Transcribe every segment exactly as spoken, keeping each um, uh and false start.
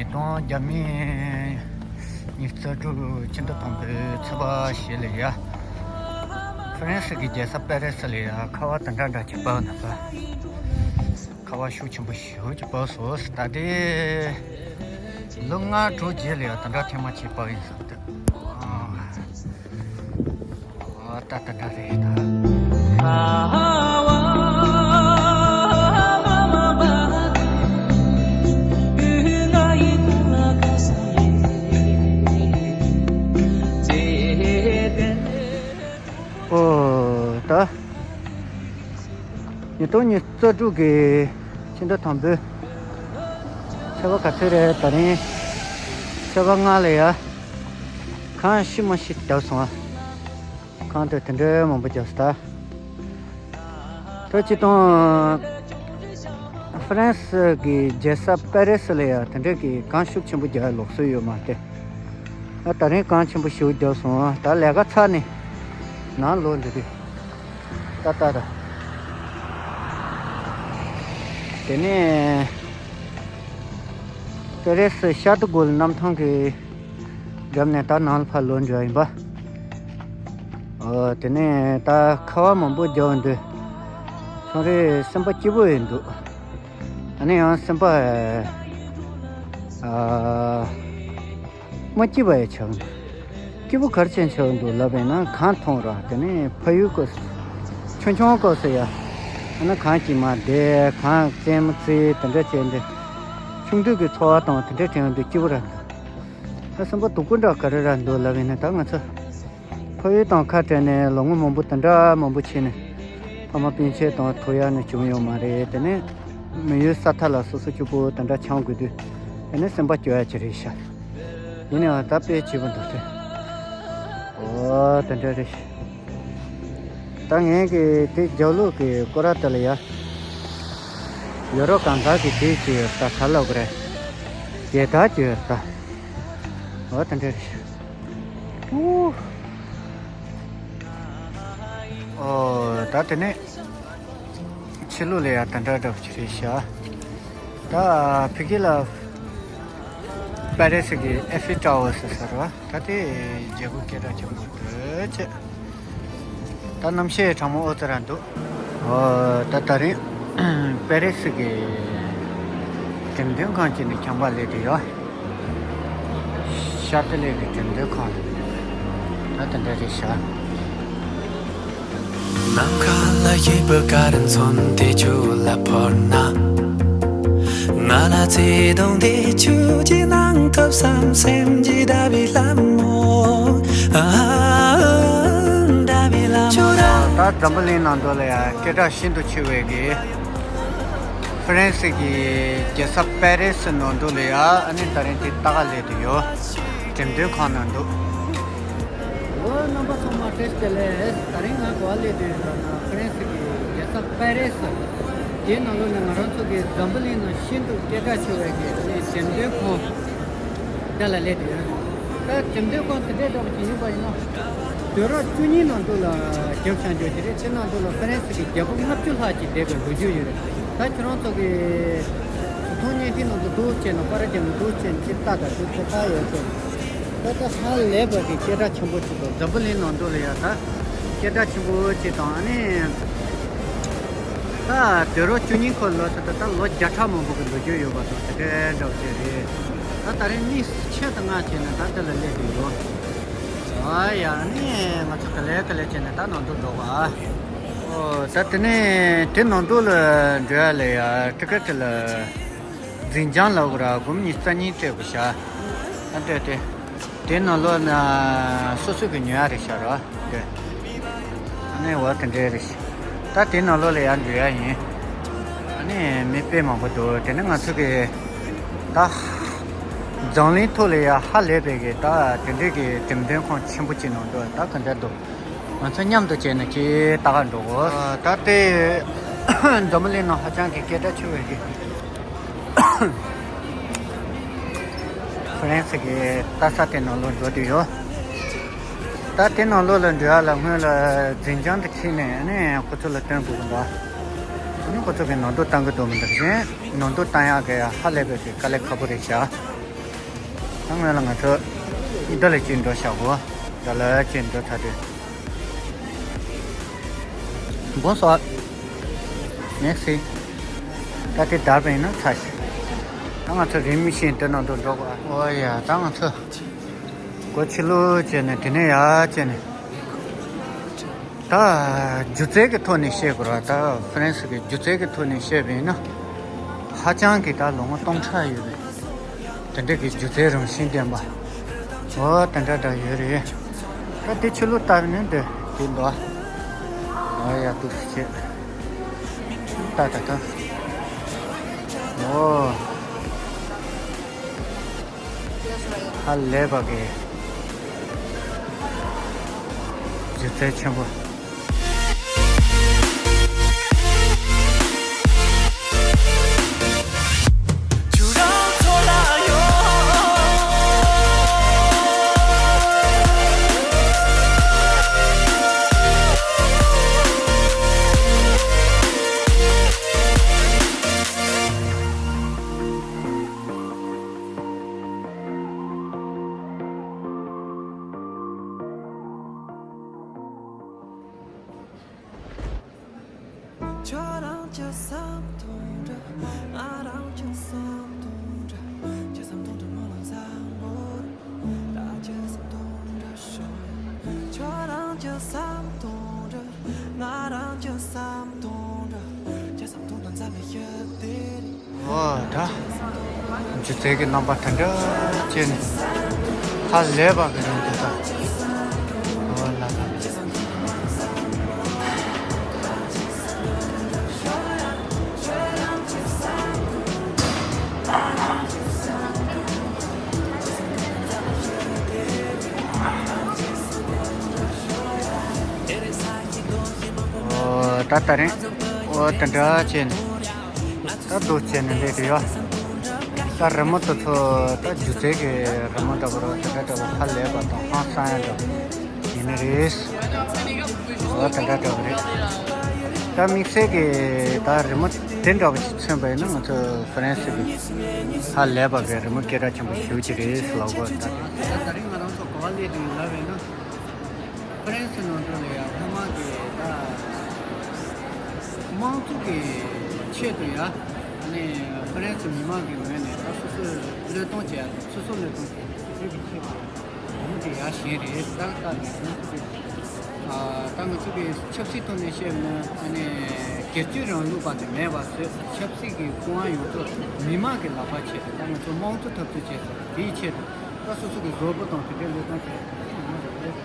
ཉིས་སྟོང་བརྒྱ་མེད་ཉི་ཤུ་རྩ་དྲུག་ཕྱི་ཟླ་དང་པོའི་ཚེས་པ་བཞི་ལ་ཡ། ཧྥ་རན་སི་གི་རྒྱལ་ས་པེ་རི་སི་ལ་ཡ་ཁ་བ་དེ་འདྲ་འདྲ་ཅིག་བབས་ན་པ། ཁ་བ་ཤུགས་ཆེན་པོ་ཞེ་པོ་ཅིག་བབས་སོང་། ད་ལྟའི་ལོ་ལྔ་དྲུག་རྗེས་ལ་ཡ་དེ་འདྲ་ཐེངས་མ་གཅིག་བབས་ཡིན་ས་རེད། ཨ། ད་ལྟ་འདྲ་རེད་ད། ཨོ་ད། ཉིས་སྟོང་ཉི་ཤུ་རྩ་དྲུག་གི་ཕྱི་ཟླ་དང་པོའི་ཚེས་པ་ག་ཚོད་རེད། ད་རིང་ཚེས་པ་ལྔ་ལ་ཡ། གངས་ཤི་མ་ཤི་བརྒྱབ་སོང་ཨ། གངས་དེ་དེ་འདྲའི་མང་པོ་བརྒྱབ་སོང་ད། ད་སྤྱིར་བཏང་ཧྥ་རན་སི་གི་རྒྱལ་ས་པེ་རི་སི་ལ་ཡ་དེ་འདྲའི་གི་གངས་ཤུགས་ཆེན་པོ་རྒྱག་ཡ་ལུགས་སྲོལ་ཡོད་མ་རེད། ཨ། ད་རིང་གངས་ཆེན་པོ་ཞེ་པོ་བརྒྱབ་སོང་ཨ། ད་ལས་ཀ་ཚར་ནས་ནང་ལོག་འགྲོ་དུས། ད་ད་ད། དེ་ནས་པེ་རི་སི་ཤར་ཏུ་གོལ་གནམ་ཐང་གི་རྒྱབ་ནས་ད་ནང་ལ་ཕར་ལོག་འགྲོ་ཡ་ཡིན་པ། ཨོ། དེ་ནས་ད་ཁ་བ་མང་པོ་རྒྱག་འདུག་ཁྱོད་རའི་སེམས་པ་སྐྱིད་པོ་ཡིན་འདུག་ཨ་ནི་ཡང་སེམས་པ་ཨ། མ་སྐྱིད་པ་ཡི་ཆགས་འདུག་སྐྱིད་པོ་ག་རེ་བྱས་ཆགས་འདུག་ལབ་པས་ན། གངས་མཐོང་ར། དེ་ནས་ཕ་ཡུལ་སྐོར། ཆུང་ཆུང་སྐོར་ཟེར་ཡ། ཨ་ན་གངས་ཀྱི་མར་བསྡད། གངས་རྩེད་མོ་རྩེ། དེ་འདྲ་བྱས་འདི། ཆུང་དུས་ཀྱི་འཚོ་བ་དང་དེ་འདྲ་དྲན་འདུག་སྐྱིད་པོ་ར་འདུག་ད་སེམས་པ་སྡུག་པོ་འདྲ་ག་རེ་ར་འདུག་ལབ་པས་ན། ད་ང་ཚོ་ཕ་ཡུལ་དང་ཁ་བྲལ་ནས་ལོ་ངོ་མང་པོ་དེ་འདྲ་མང་པོ་ཕྱིན་ནས། ཕ་མ་སྤུན་མཆེད་དང་ཐུག་ཡ་ནི་བྱུང་ཡོད་མ་རེད། དེ་ནས་མི་ཡུལ་ས་མཐའ་ལ་སོ་སོ་སྐྱིད་པོ་དེ་འདྲ་འཁྱམ་དགོས་དུས། དེ་ནས་སེམས་པ་སྐྱོ་ཡ་ཅིག་རེད་ཤག་ཡིན་ནའང་ད་དཔེ་བྱེད་པ་འདུག་སྟེ། ཨོ་དེ་འདྲ་རེད། ད་ངས་གི་དེ་རྒྱབ་ལོགས་ཀྱི་སྐོར་ར་དེ་ལ་ཡ། ཡོ་རོབ་གང་ཟག་གི་དེ་ཅིག་ཡོད་ད། ག་ལབ་དགོས་རེད། རྒྱལ་དར་ཅིག་ཡོད་ད། ཨོ་དེ་འདྲ་རེད། ཨུ། ཨོ་ད་དེ་ནས་ཕྱི་ལོགས་ལ་ཡ་དེ་འདྲ་འདྲ་པོ་ཅིག་རེད་ཤག་ད་ཕ་གི་ལ་པེ་རི་སི་གི་ཨེ་ཕི་ཊ་ཝར་ཟེར་ས་རེད་པ། ད་དེ་རྒྱལ་པོ་སྐད་གྲགས་ཆེན་པོ་འདུག་ཅེས། ད་གནམ་གཤིས་གྲང་མོ་ཨོ་ཙི་ར་འདུག་ཨོ་ད་ད་རིང་པེ་རི་སི་གི་འགྲེམས་སྟོན་ཁང་གཅིག་ནས་ཁྱམས་པ་སླེབས་དུས་ཡོད། ཤ་ཏི་ལེ་གི་འགྲེམས་སྟོན་ཁང་། ད་དེ་འདྲ་རེད་ཤག་ནམ་མཁའ་ལ་ཡོད་པའི་སྐར་ཚོམས་དེ་ཁྱོད་ལ་ཕོག་ན། ང་ལ་བརྩེ་དུང་དེ་ཁྱོད་ཀྱིས་གནང་ཐུབ་བསམ། སེམས་ཀྱི་ཟླ་བའི་ལྷ་མོ། ཨ། ཟླ་བའི་ལྷ་མོ། ད་འཛམ་བུ་གླིང་ནང་དུ་ལ་ཡ་སྐད་གྲགས་ཤིན་ཏུ་ཆེ་བའི་གི་ཧྥ་རན་སི་གི་རྒྱལ་ས་པེ་རི་སི་ནང་དུ་ལ་ཡ། ཨ་ནི་ད་རིང་དེ་ལྟ་ག་སླེབས་དུས་ཡོད། འགྲེམས་སྟོན་ཁང་ནང་དུ། ཨོ་རྣམ་པ་ཚང་མ་བཀྲ་ཤིས་བདེ་ལེགས། ད་རིང་ང་ག་པར་སླེབས་དུས་ཡོད་ལབ་ན་ཧྥ་རན་སི་གི་རྒྱལ་ས་པེ་རི་སི། དེའི་ནང་ལོགས་ནས་ང་རང་ཚོ་གི་འཛམ་བུ་གླིང་ནང་ཤིན་ཏུ་སྐད་གྲགས་ཆེ་བའི་གི་ཨ་ནི་འགྲེམས་སྟོན་ཁང་དེ་ལ་སླེབས་དུས་ཡོད། ད་འགྲེམས་སྟོན་ཁང་དེ་འདྲའི་འདྲ་པོ་ཅིག་ཡིན་པ་ཡིན་ན། དུས་རབས་བཅུ་གཉིས་ནང་དུ་ལ་རྒྱབ་བཞག་འཇོག་གི་རེད། དེ་ནང་དུ་ལ་ཧྥ་རན་སི་གི་རྒྱལ་པོ་ལྔ་བཅུ་ལྷག་ཅིག་བསྡད་པའི་ལོ་རྒྱུས་ཡོད་རེད། ད་ཁྱེད་རང་ཚོ་གི་བཟོ་ཚོང་བརྙན་འཕྲིན་ནང་དུ་འདུག་བྱས་ན། པར་རྒྱབ་ནས་འདུག་བྱས་ན་ཅིག་ལྟ་དང་ཅིག་ཚོད་ལྟ་ཡོད་ཚེ། ད་ལྟ་ཧ་ལས་པ་གི་སྐད་གྲགས་ཆེན་པོ་ཅིག་དང་། འཛམ་བུ་གླིང་ནང་དུ་ལ་ཡ་ད་སྐད་གྲགས་ཆེན་པོ་ཅིག་དང་། ཨ་ནི་ད་དུས་རབས་བཅུ་གཉིས་འཁོར་ལོ་ཚོད་ད་ལོ་བརྒྱ་ཕྲག་མང་པོ་གི་ལོ་རྒྱུས་ཡོད་པ་དང་། དེ་འདྲ་འདྲ་བོ་ཅིག་རེད། ད་ད་རིང་གཉིས་ཕྱེད་དང་ལྔ་བྱས་ནས་ད་འདི་ལ་སླེབས་ཀྱི་ཡོད། ཨ་ཡ། ཨ་ནི་ང་ཚོ་ག་ལེ་ག་ལེ་བྱས་ནས་ད་ནང་དུ་འགྲོ་བ། ཨོ་ད་དེ་ནས་དེ་ནང་དུ་ལ་འགྲོ་ཡ་ལ་ཡ་ཊི་ཀེ་ཊི་ལ། འཛིན་བྱང་ལ་འུར་སྒོར་མོ་ཉི་ཤུ་རྩ་གཉིས་སྤྲད་དགོས་ཤག་ཨ་འདྲ་དེ། དེ་ནང་ལོགས་ན་སོ་སོ་གི་ཉོ་ཡ་རེད་ཤག་རོ། འདྲ། ཨ་ནི་འོ་དེ་འདྲའི་རེད་ཤག་ད་དེ་ནང་ལོགས་ལ་ཡར་འགྲོ་ཡ་ཡིན། ཨ་ནི་མི་དཔེ་མང་པོ་འདུག་དེ་ནི་ང་ཚོ་གི་ད་འཛམ་གླིང་ཐོག་ལ་ཡ་ཧ་ལས་པའི་གི་ད་དེ་འདྲའི་གི་འགྲེམས་སྟོན་ཁང་ཆེན་པོ་ཅིག་ནང་འདུག་ད་ག་འདྲ་འདུག་ང་ཚོ་མཉམ་དུ་བྱས་ནས་ཅིག་ལྟ་ག་འགྲོ་གོ་ད་ལྟའི་འཛམ་བུ་གླིང་ནང་ཧ་ཅང་གི་སྐད་གྲགས་ཆེ་བའི་གི་ཧྥ་རན་སི་གི་ལྟ་ས་དེ་ནང་ལོགས་འགྲོ་དུས་ཡོད། ད་དེ་ནང་ལོགས་ལ་འགྲོ་ཡ་ལ་སྔོན་ལ་འཛིན་བྱང་དེ་ཁྱེར་ནས་ཨ་ནི་ཁོ་ཚོ་ལ་སྟོན་དགོས་ཀྱི་འདུག་ཨ་ནི་ཁོ་ཚོ་གི་ནང་དུ་བཏང་གི་འདུག་མི་འདུག་གཞན་ནང་དུ་བཏང་ཡག་གི་ཧ་ལས་པའི་གི་དཀའ་ལས་ཁག་པོ་རེད་ཤག་ད་སྔོན་ལ་ང་ཚོ་ཨི་ཏ་ལི་ཅིག་འགྲོ་བཞག་གོ། ད་ལ་ཅིག་འགྲོ་ཚར་དུས། Bonsoir. Merci. ད་དེ་དར་བ་ཡིན་ན་ཚར་ཤག་ད་ང་ཚོ་རིམ་བཞིན་དེ་ནང་དུ་འགྲོ་དགོས། ཨོ་ཡ། ད་ང་ཚོ་སྒོ་ཕྱི་ལོགས་བྱས་ནས་དེ་ནས་ཡར་བྱས་ནས། ད་སྒྱུ་རྩལ་གྱི་ཐོག་ནས་བཤད་དགོས་ར། ད་ཧྥ་རན་སི་གི་སྒྱུ་རྩལ་གྱི་ཐོག་ནས་བཤད་པ་ཡིན་ན། ཧ་ཅང་གི་ད་ལོ་ངོ་སྟོང་ཕྲག་ཡོད་པའི་དེ་འདྲ་གི་སྒྱུ་རྩལ་རང་བཞིན་ལྡན་པ། འོ་དེ་འདྲ་འདྲ་ཡོད་རེད། ད་དེ་ཕྱི་ལོགས་ལྟ་ནས་འདི་དེ་འདུག་ཨ་ཡ། ཏུ་སུ་བྱེད། ད་ད་ད། འོ། ཧ་ལས་པ་གི་སྒྱུ་རྩལ་ཆེན་པོ། ཁྱོད་རང་ཅི་བསམ་དོན་འདྲ། ང་རང་ཅི་བསམ་དོན་འདྲ། ཅི་བསམ་དོན་འདྲ་མ་ལ་བཟང་པོ་རེད། ད་ཅི་བསམ་དོན་འདྲ་ཤོད། ཁྱོད་རང་ཅི་བསམ་དོན་འདྲ། ང་རང་ཅི་བསམ་དོན་འདྲ། ཅི་བསམ་དོན་འདྲ་འཛམ་གླིང་ཤོད་དེ་རེད། འོ་ད། སྒྱུ་རྩལ་གྱི་རྣམ་པ་དེ་འདྲ་བྱས་ནས། ཧ་ལས་པ་གི་རེད་འདུག་ད། འོ་ལ་ལ། འོ་ད་ད་རིང་། འོ་དེ་འདྲ་བྱས་ནས། ད་འདུག་བྱས་ནས་སླེབས་དུས་ཡ། ད་རི་མོ་དེ་ཚོ་ད་སྒྱུ་རྩལ་གྱི་རི་མོ་འདྲ་པོ་ར། དེ་འདྲ་འདྲ་པོ་ཧ་ལས་པ་དང་ཧང་སང་ཡ་འདྲ་པོ་ཡིན་ནི་རེད། འོ་དེ་འདྲ་འདྲ་པོ་རེད། ད་དམིགས་བསལ་གྱི་ད་རི་མོ་དེ་འདྲ་པོ་ཞིག་མཚོན་པ་ཡིན་ན། ང་ཚོ་ཧྥ་རན་སི་གི་ཧ་ལས་པ་གི་རི་མོ་སྐད་གྲགས་ཆེན་པོ་ཞེ་པོ་ཅིག་རེད་ཟེར་ལབ་དགོས་རེད། ད་ད་རིང་ང་རང་ཚོ་ག་པར་སླེབས་དུས་ལབ་པ་ཡིན་ན། ཧྥ་རན་སི་ནང་དུ་ལ་ཡ་ཐ་མག་གི་ད་དམངས་གཙོ་གི་ཆེད་དུ་ཡ། ཨ་ནི་ཧྥ་རན་སི་མི་མང་གི་ངོས་ནས་ད་སོ་སོའི་བློས་གཏོང་བྱེད་ཡ་དང་། སོ་སོ་བློས་གཏོང་བྱེད་ཡ་དེ་གི་ཆེད་དུ་ཡ་རི་མོ་དེ་ཡ་བཞེངས་རེད། ད་ལྟ་ནས་བཟུང་སྟེ། ཨ་ད་ང་ཚོ་གི་ཆབ་སྲིད་ཐོག་ནས་བཤད་ན། ཨ་ནི་སྒེར་གཅོད་རིང་ལུགས་པ་དེ་མེད་པ་བཟོས། ཆབ་སྲིད་ཀྱི་ཁུངས་དབང་ཡོངས་རྫོགས་མི་མང་གི་ལག་པ་ཆེད་དུ། ད་ང་ཚོ་དམངས་གཙོ་འཐབ་རྩོད་བྱས་སོང་། དེའི་ཆེད་དུ། ད་སོ་སོ་གི་བཟོ་པོ་དང་དེ་འདྲའི་བློས་གཏོང་བྱས་ཡོད་རེད།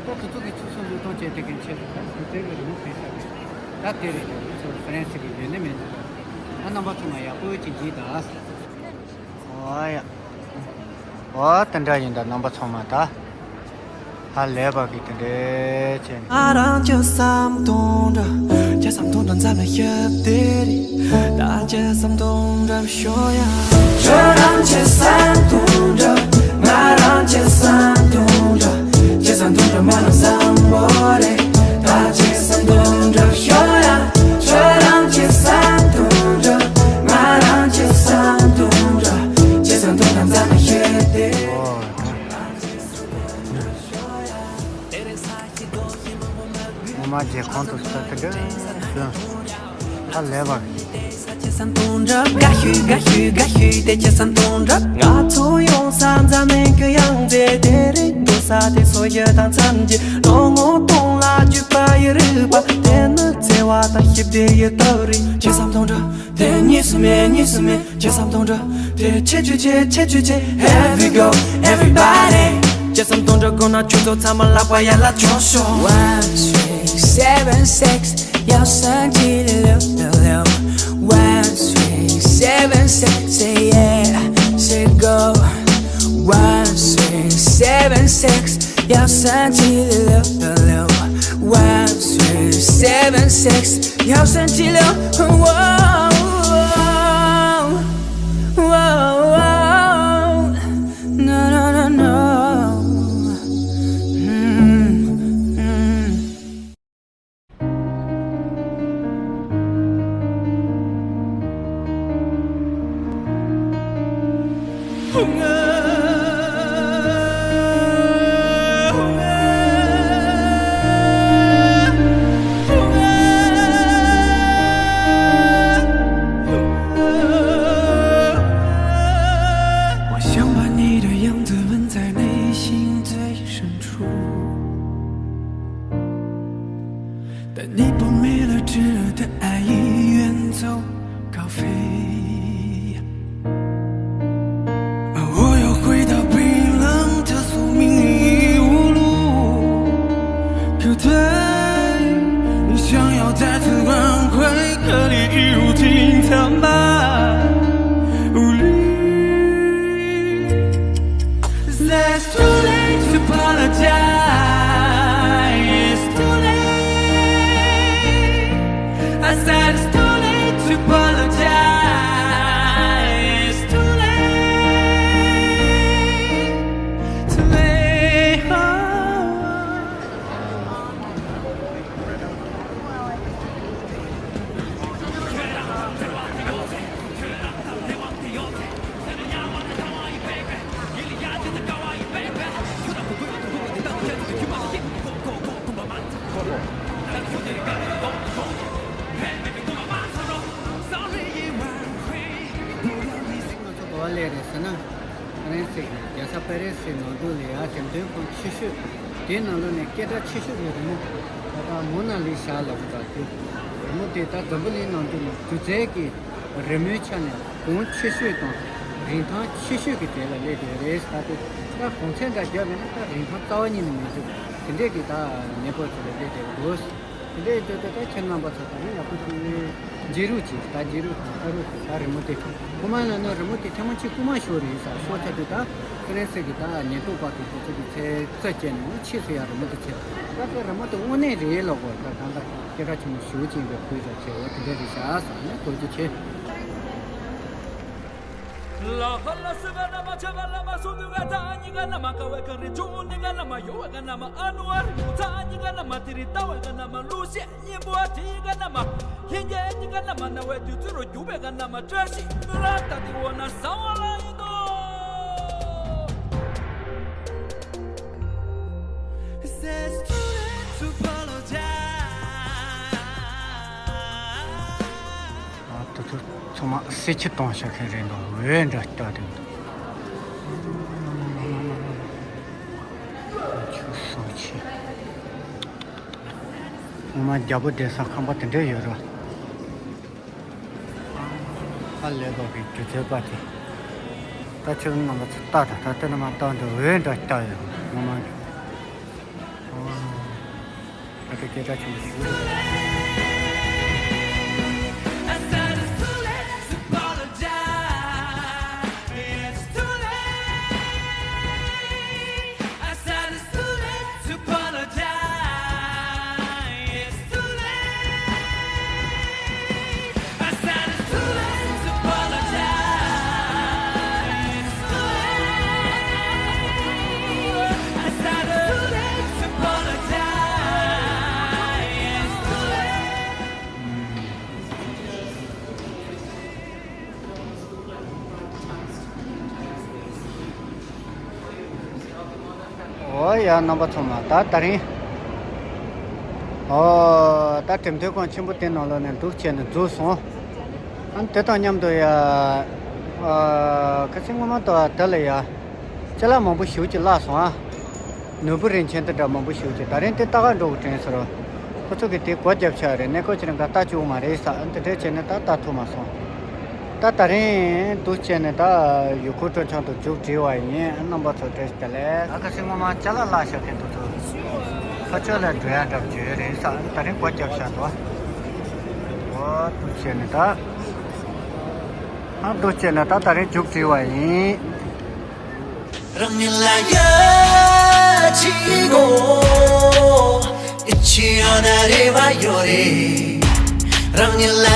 ད་དེ་ཚོ་གི་སོ་སོ་བློས་གཏོང་བྱས་དེ་གའི་ཆེད་དུ་ད་སྒྱུ་རྩལ་གྱི་རི་མོ་བྲིས་ཚར་རེད། ད་དེ་རེད། ང་ཚོ་ཧྥ་རན་སི་གི་ཡོད་ནི་མེད་ནི། ད་རྣམ་པ་ཚང་མ་ཡག་པོ་ཅིག་བྱེད་ད། ཨོ་ཡ། ཨོ་དེ་འདྲ་ཡིན་ད། རྣམ་པ་ཚང་མ་ད། ཧ་ལས་པ་གི་དེ་འདྲའི་བྱས་ནས། ང་རང་ཅི་བསམ་དོན་འདྲ། ཅི་བསམ་དོན་འདྲ་འཛམ་ལ་ཤོད་དེ་རེད། ད་ཅི་བསམ་དོན་འདྲ་ཤོད་ཡ། ཁྱོད་རང་ཅི་བསམ་དོན་འདྲ། ང་རང་ཅི་བསམ་དོན་འདྲ། ཅི་བསམ་དོན་འདྲ་མ་ལ་བཟང་པོ་རེད། ད་ཅི་བསམ་དོན་འདྲ་ཤོད་ཡ། ཁྱོད་རང་ཅི་བསམ་དོན་འདྲ། ང་རང་ཅི་བསམ་དོན་འདྲ། ཅི་བསམ་དོན་འདྲ་འཛམ་ལ་ཤོད་དེ། ངོ་མ་རྗེས་ཁོང་དུ་ས་དེ་འདྲ་ཞུ། ཧ་ལས་པ། ཅི་བསམ་དོན་འགྲུབ། དགའ་ཤོས་དགའ་ཤོས་དགའ་ཤོས་དེ་ཅི་བསམ་དོན་འགྲུབ། ང་ཚོ་ཡོང་ས་འཛམ་གླིང་གི་ཡང་རྩེ་དེ་རེད། འགྲོ་ས་དེ་སོ་བཞི་དང་མཚམས་བརྒྱད། ལོ་ངོ་སྟོང་ལ་བརྒྱུད་པ་ཡི་རིག་པ། དེ་ནི་བརྩེ་བ་དང་ཞི་བདེ་ཡི་སྟོབས་རེད། ཅི་བསམ་དོན་འགྲུབ། དེ་གཉིས་སུ་མེད། གཉིས་སུ་མེད། ཅི་བསམ་དོན་འགྲུབ། དེ་ཆེ་ཆུ་ཆེ་ཆེ་ཆུ་ཆེ། Every go everybody། ཅི་བསམ་དོན་འགྲུབ་དགོས་ན་ཁྱོད་ཚོ་ཚང་མ་ལག་པ་ཡར་ལ་འཕྱོག་ཤོག One three seven six, y'all son to the low, low, low. One three seven six, say yeah, say go. One three seven six, y'all son to the low, low, low. One three seven six, y'all son to the low, whoa, whoa, whoa. No, no, no, no. Mm, mm. Apologize, it's too late. I said it's too late to apologize. It's too late. Too late. Oh. ང་ཚོ་ག་པར་སླེབས་རེད་ཟེར་ན། ཧྥ་རན་སི་གི་རྒྱལ་ས་པེ་རི་སི་ནང་དུ་ལ་ཡ་འགྲེམས་སྟོན་ཁང་ཆེ་ཤོས། དེའི་ནང་ལོགས་ནས་སྐད་གྲགས་ཆེ་ཤོས་ཀྱི་རི་མོ། ད་ལྟ་མོ་ན་ལི་ཤ་ལབ་པ་དེ། རི་མོ་དེ་ད་འཛམ་བུ་གླིང་ནང་དུ་ནས་སྒྱུ་རྩལ་གྱི་རི་མོའི་ཆ་ནས་གོང་ཆེ་ཤོས་དང་རིན་ཐང་ཆེ་ཤོས་ཀྱི་གྲས་ལ་སླེབས་བསྡད་རེད། ད་དེ་ད་གོང་ཚད་འདྲ་བརྒྱབ་ཡོད་ན་ད་རིན་ཐང་རྩ་བ་ཉིད་ནས་མི་འདུག་དེ་འདྲས་ཀྱི་ད་གནས་སྐབས་ཚོ་ལ་སླེབས་བསྡད་འདུག་དེ་འདྲའི་དུས་དུ་ད་ཁྱེད་རྣམ་པ་ཚོ་ད་རིང་ཡག་པོ་བྱུང་ནས་མཇལ་རོགས་གྱིས། ད་མཇལ་རོགས་དང་ལྟ་རོགས་གྱིས། ད་རི་མོ་དེ་ཁོ་མ་ལ་ནི་རི་མོ་དེ་ཐེངས་མ་གཅིག་རྐུ་མ་ཤོར་རེད་ཟེར། ཤོར་ཚར་དུས་ད་ཧྥ་རན་སི་གི་ད་ཉེན་རྟོག་པ་དང་དེ་ཚོ་གི་ཚེ་རྩ་བཅད་ནས་ཕྱིས་སུ་ཡང་རི་མོ་དེ་བཙལ། ད་དེ་རི་མོ་དེ་དངོས་གནས་རེད་ལབ་དགོས། ད་གང་ལྟར་སྐད་གྲགས་ཆེན་པོ་ཞེ་པོ་ཅིག་ཡིན་པའི་ཁུལ་དུ་བྱས། འོ་དེ་འདྲ་རེད་ཤག་ཟེར་ནས་གོ་རྒྱུ་བྱས། ལ་ཧ་ལ་སི་ག་ན་མ་ཆ་ག་ན་མ་སུ་དུ་ག་ད་ཉི་ག་ན་མ་ཀ་ཝེ་ཀ་རི་ཅུང་ནི་ག་ན་མ་ཡོ་ཝེ་ག་ན་མ་ཨ་ནུ་ཨ་རི་ནུ་ཚ་ཉི་ག་ན་མ་དི་རི་ཏ་ཝེ་ག་ན་མ་ལུ་སེ་ཉི་བོ་ཨ་ཐི་ག་ན་མ་ཧིན་གེ་ཉི་ག་ན་མ་ན་ཝེ་དུ་ཙུ་རུ་རྒྱུ་བེ་ག་ན་མ་བཀྲ་ཤིས་ནུ་ར་ཏ་དི་ཝ་ན་ས་ཝ་ལ་ཡི་དོ། Says too late to apologize. ཨ། དེ་ཚོ་ཚང་མ་གསེར་ཁྱི་གཏོང་བྱ་མཁན་རེད་འདུག་འོད་འདྲ་ལྟ་དེ་འདུག་ཆུ་སོ་ཆེ། ངོ་མ་རྒྱལ་པོ་བསྡད་ས་ཁང་པ་དེ་འདྲ་ཡོད་རེད། ཨ་ལས་ཀ་གི་སྒྱུ་རྩལ་པ་དེ། ད་ཁྱོད་རྣམ་པ་ཚོ་ལྟ་དང་། ད་ལྟ་ནི་མ་ལྟ་འདི་འོད་འདྲ་ལྟ་ཡོད་ངོ་མ། ཨ། ད་ལྟ་སྐད་གྲགས་ཆེན་པོ་ཞིག་འོ་ཡ། རྣམ་པ་ཚང་མ་ད་དེ་རིང་། འོ་ད་འགྲེམས་སྟོན་ཁང་ཆེན་པོ་དེ་ནང་ལོགས་ནས་འདུག་བྱས་ནས་འཛུལ་སོང་། ཨ་ནི་དེ་དང་མཉམ་དུ་ཡ། ཨ། ཁ་སང་སྔོན་མ་དང་དེ་ལ་ཡ། ཅ་ལག་མང་པོ་ཞེ་པོ་ཅིག་བརླགས་སོང་ཨ། ནོར་བུ་རིན་ཆེན་དེ་འདྲ་མང་པོ་ཞེ་པོ་ཅིག་ད་རིང་དེ་ལྟ་ག་འགྲོ་དགོས་དྲན་སོང་། ཁོ་ཚོ་གིས་དེ་སྒོ་བརྒྱབ་ཆགས་རེད། གནས་སྐབས་ཅིག་རིང་ག་ལྟ་བཅུག་མ་རེད་ཟེར། དེ་འདྲ་བྱས་ནས་ད་ལྟ་ཐུབ་མ་སོང་། ད་དེ་རིང་འདུག་བྱས་ནས་ད་ཡུལ་སྐོར་སྤྲོ་འཆམ་དུ་མཇུག་སྒྲིལ་བ་ཡིན། རྣམ་པ་ཚོ་བཀྲ་ཤིས་བདེ་ལེགས། ཨ། ཁ་སང་སྔོན་མ་ཅ་ལག་བརླགས་བཞག་མཁན་དེ་ཚོ་ཕར་ཕྱོགས་ལ་འགྲོ་ཡག་འདྲ་པོ་ཅིག་ཡོད་རེད་ཟེར། ད་རིང་སྒོ་བརྒྱབ་བཞག་འདུག་འོ་འདུག་བྱས་ནས་ད། ཨ། འདུག་བྱས་ནས་ད་དེ་རིང་མཇུག་སྒྲིལ་བ་ཡིན། རང་ཉིད་ལ་ཡ་ཅི་གོ། ཨི་ཆི་ཡོད་ན་རེ་བ་ཡོད་རེད། རང་ཉིད་ལ།